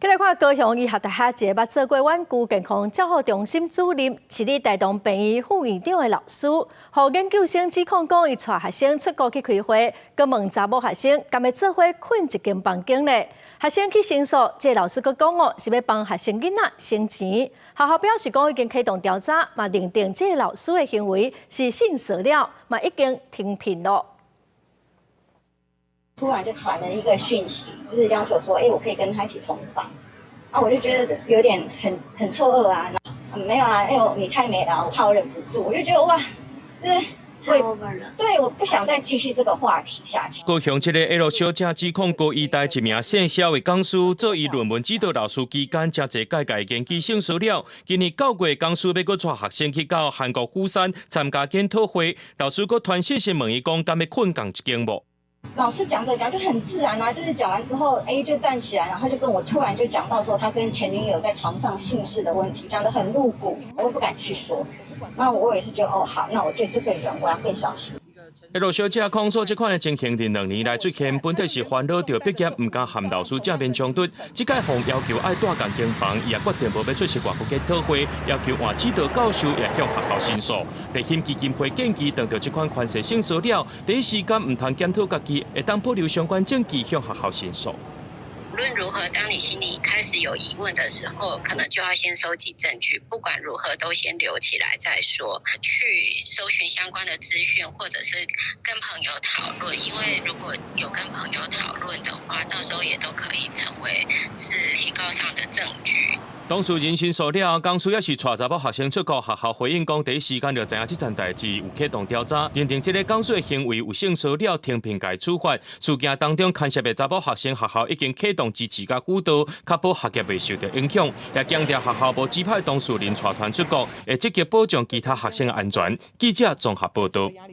來看高雄醫學大學一個捌做過遠距健康照護中心主任，是佇大同病院副院長的老師，予研究生指控講，伊帶學生出國去開會，閣問查某學生敢欲做伙睏一間房間咧？學生去申訴，這個老師閣講哦，是欲幫學生囡仔省錢。學校表示講已經啟動調查，嘛認定這個老師的行為是性騷擾，嘛已經停聘囉。突然就傳了一個訊息，就是要求說，哎，我可以跟他一起同房，啊，我就覺得有點很錯愕啊。沒有啊，哎呦，你太美了，我怕我忍不住，我就覺得哇，這太 over 了。對，我不想再繼續這個話題下去。高雄這个 L 小姐指控高醫大一名姓蕭的講師做伊論文指導老師期間，誠濟屆共研究性騷擾。今年9月，講師欲閣帶學生去到韓國釜山參加研討會，老師閣傳訊息問伊講，敢欲睏仝一間無？老師講着講就很自然啊，就是講完之後，哎，就站起來，然後就跟我突然就講到說他跟前女友在床上性事的問題，講得很露骨，我不敢去說。那我也是覺得哦好，那我對這個人我要更小心。 L 小姐控訴這款的情形，佇2年來出現，本底是煩惱著畢業，毋敢和老師正面衝突。這擺予要求愛蹛仝間房，伊也決定無欲出席外國研討會，要求換指導教授，也向學校申訴。勵馨基金會建議，當著這款關係性騷擾，第一時間毋通檢討家己，會當保留相關證據向學校申訴。無論如何，當你心裡開始有疑問的時候，可能就要先收集證據。不管如何，都先留起來再說。去搜尋相關的資訊，或者是跟朋友討論。因為如果有跟朋友討論的話，到時候也都可以成為是提告上的證據。當事人申訴了後，講師也是帶查某學生出國，學校回應講，第一時間就知影這件代誌，有啟動調查，認定這个講師的行為有性騷擾，停聘共處罰。事件當中牽涉的查某學生，學校已經啟動支持佮輔導，確保學業袂受著影響。也強調學校無指派當事人帶團出國，會積極保障其他學生的安全。記者綜合報導。